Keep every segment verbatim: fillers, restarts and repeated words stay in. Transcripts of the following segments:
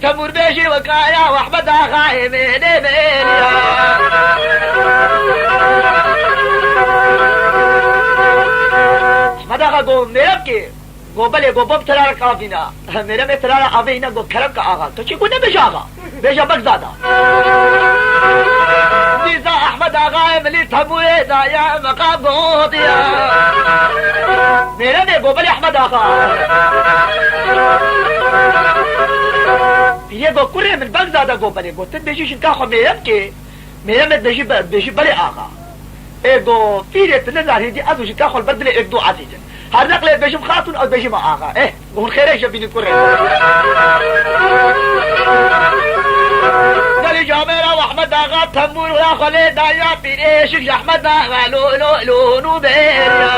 Temûr bêjî wekaya Ehmed Axayê mênê mêniya. Ehmed Axa go, mêremkê. Go, belê, go, bom terarek avîna. Mêremê terara avê îna go, kerem ke axa. Tu çi go, nebêje axa. Bêje Begzada. Dîsa Ehmed Axayê milî temûrê daye meqam gotiya. Mêremê go, belê Ehmed Axa. Pîrê go, kurê min Begzada go, belê. Go, tu bêjî jinka xwe mêremkê. Mêremê dibêjî be-, dibêjî belê axa. Ê go, pîrê tu nizanî dî ez û jinka xwe li ber dilê êk du ezîz in. Her neqlê dibêjim xatûn, ez dibêjim axa. Eh, hûn xêrê ji bînî kurê. Gelî camêra Ehmed Axa tembûr ya xwe lê daye pîrê şik ji Ehmed Axa lo, lo, lo, nû bêriya.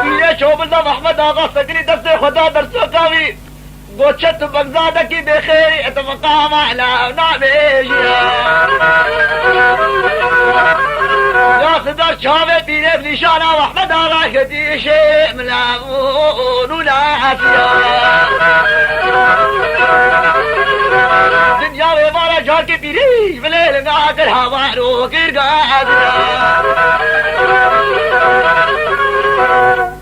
Pîrê çobildam Ehmed Axa sekinî destê xwe da dersoka wî. Go çi tu Begzadekî bêxêrî, tu miqama law nabêjî. Ya sidar çavê pîrê bi nîşana Ehmed Axa ketî şê milav û nû nasiya. Dinya wê mala carkê pîrî bilê li nakir hawar û girgaz.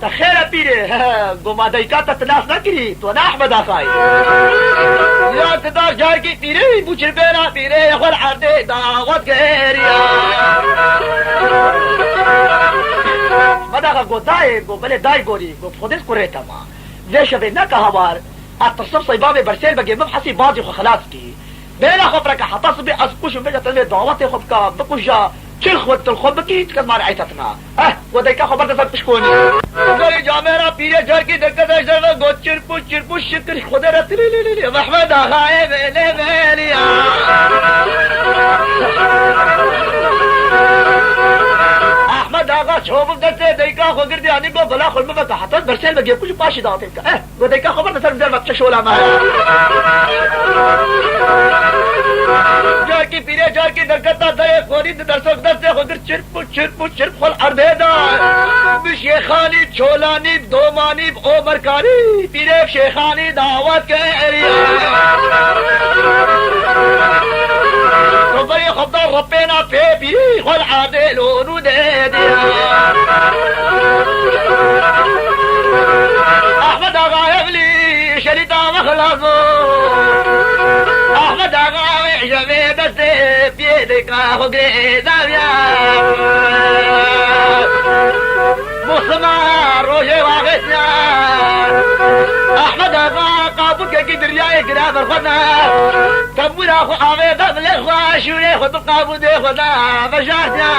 Te xêr e pîrê, he, he, go ma dayika te tu nas nekirî, tu ne Ehmed Axayî. Ya tu dar carkî pîrê, bû çirpêna pîrê, xwe li erdê dawet kiriya. Ehmed Axa go dayê, go belê dayê gorî, go Xwedê kurê te ma. Vê şevê neke hawar, ez tirsim Seybavê Bersêl Begê Mim Hesî bazî xwe xilas kî. Bêhna xwe fireke heta sibê ez kuj û vêca tenê dawetê xwe bika, bikuja, çil xwe dil xwe bikî, tu kes ma re eytetina. Eh, we dayika xwe berde ser pişkonî. Gorî camêra pîrê carkî derkete ji derve got çirpû çirpû şikir Xwedê re tirîlîlîlî. Ehmed Axayê vêlê vêlî ya. Ehmed Axa çobû destê dayika xwe girdiyanî got bila xwe biveke heta Bersêl Begê kuj û paşî dawetê bike. Eh, Go dayika xwe berde ser derve çe şola me. Carkî pîrê carkî derketa derê xorî di dersok destê xwe girt çirp û çirp û çirp xwe li erdê da. Bi şêxanî, çolanî, domanî, bi omerkarî pîrê bi şêxanî dawet kiriya. Xwe berê xwe da repêna pê pîrî xwe li erdê lo nû dê diya. Ahmed Axa Evlî şerîta me xilas bû. Ahmed Axa wê ji vê destê piyê dika xwe girê dawiya. Bû sima rojê waxêtiya. Ahmed Axa qabûkekî diryayê gira ber xwe da. Tembûra xwe avê da bilê xwe, şûrê xwe bi qabûdê xwe da vejartiya.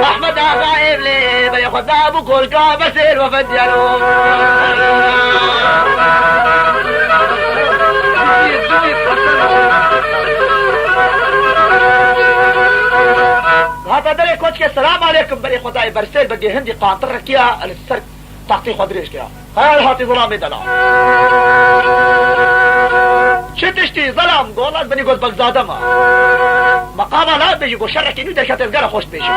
Ahmed Axa Evlê belê xwe da bû kolka Bersêl Wefendiyano. Hata derê koçke selam alêkum, berê xwe dayê Bersêl Begê hindî qantir rekiya li ser taxtê xwe dirêj kira. Her hatî zilamê delal. Çi tiştî zilam? Go, ez benî got Begzade me. Meqama la bêjî, go şerekî nû derkete, ez gere xweş dibêjim.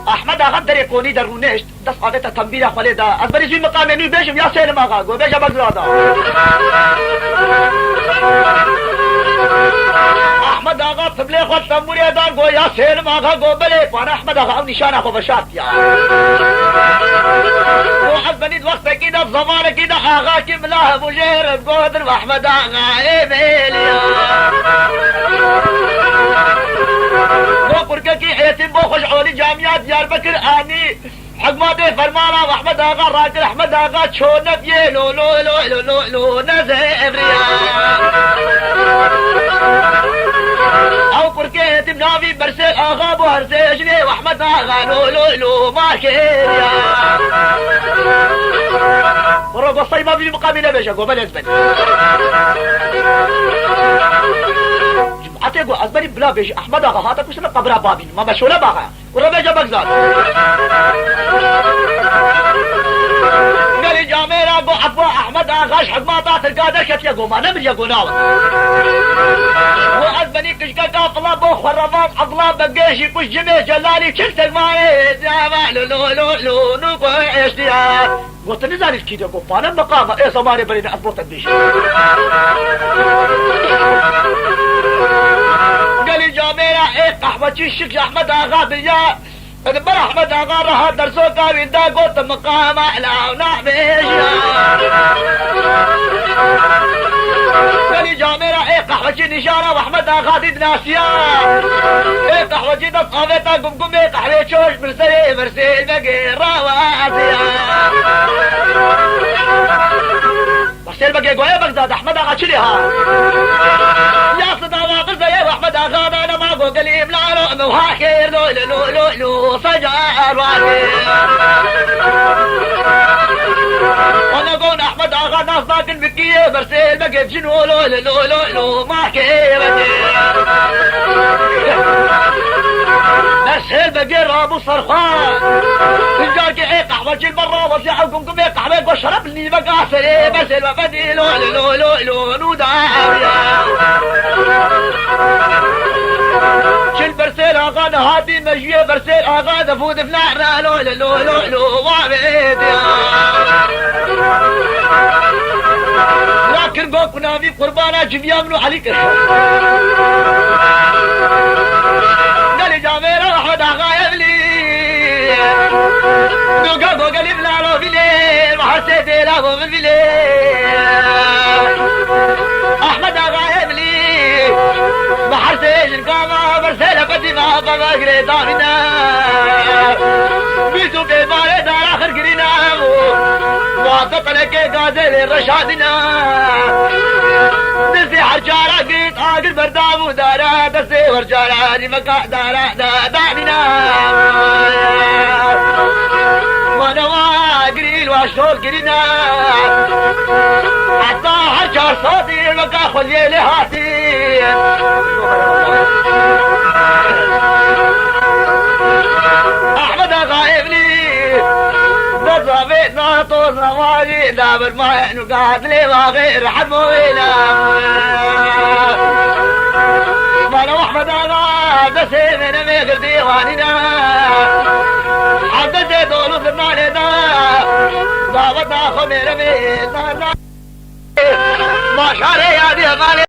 Ahmed Axa derê konî de rûnişt. Dest avête tembîra xwe lê da. Ez berî zû miqamê nû bêjim ya Sêlim Axa, go bêje Begzada. Ahmed Axa piblê xwe tembûrê da, go ya Sêlim Axa, go belê, pana Ahmed Axa ew nîşana xwe veşartiya. Go ez benî di wextekî de, zemanekî de axakî mila hebû jêr, go din Ahmed Axa ê mêliya. Go kurkekî êtîm bo xwe ji olî camiya Diyarbekir anî. Hikmatê fermana Ehmed Axa rakir, Ehmed Axa ço nebiyê lo, lo, lo, lo, lo, lo, nezevriya. Ew kurkê êtîm navî Bersêl Axa bû, her sê jinê Ehmed Axa lo, lo, lo, ma kêriya. Ro go Seyma bî miqamî nebêje, go belê ez benî. Cum'etê go ez benî bila bêjî Ehmed Axa hate kuştine qebra babîn, ma meşole baxa. Kurê bêje Begzad. Gelî camêra go efwa Ehmed Axa Ji hikmata Tirka derketiye go ma nemiriye go nawe. Û ez benî kişkeka fila bo xwe revan, Ebla Begê jî kuş cimê Celalî çil segmanê zava lo lo lo lo nû ku eştiya. Go tu nizanî kî de go pane meqama ê zemanê berîne ez bo te dibêjim. Gelî camêra ê qehweçî şik ji Ehmed Axa biriya. Ber Ehmed Axa reha dersoka wî da got miqama elaw nabêjiya. Gelî camêra ê qehwecî nîşana Ehmed Axa dît nasiya. Ê qehwecî dest avêta gumgumê qehwê çoş bir serê versê begê rawaziya. Versê begê goye Bexdad Ehmed Axa çilê ha. Ya sidava qizeye Ehmed Axa da nema go gelî mlalo mewha kêr lo lo lo lo. Sacar wate. Ona gon Ahmed Axa nas nakin bikiye bersêl begê cin o lo lo lo lo lo ma ke bete. Bersêl begê rabu serxwa. Incar ke ê qehwe cil berra wazî ew gumgumê qehwe go şerab nîve gaserê bersêl ve bedî lo lo lo lo lo nu da. Çil bersêl axa nehatî mejûyê bersêl axa defû difna ra lo lo lo lo lo wavê diya. Ra kir go kunavî qurbana civiya min û Elî kir. Gelî camêra Ehmed Axa Evlî. Duga go gelî bila lo vilê, maharsê dêla go vilê. Ahmed Axa Evlî. Bi hersê jin kama bersêle bedî ma bava girê davîna. Bîst û pê barê dara xir girîna bû. Wate pelekê gazê lê reşadîna. Destê her çara gît agir berdabû dara. Destê her çara rîveka dara da davîna. Manewa girî lwaş dol girîna. Heta her çar saetî weka xweliyê lê hatî. Ahmed Axa Evlî, dezavê nato zawarî, daber ma enu gadlê vaxê rehet mo wêla. Bana Ahmed Axa, desê mene me girdî wanîna. Herdesê dolu zirnalê da. Daveta xwe mêre vê da. Ma şarê yadî hevalê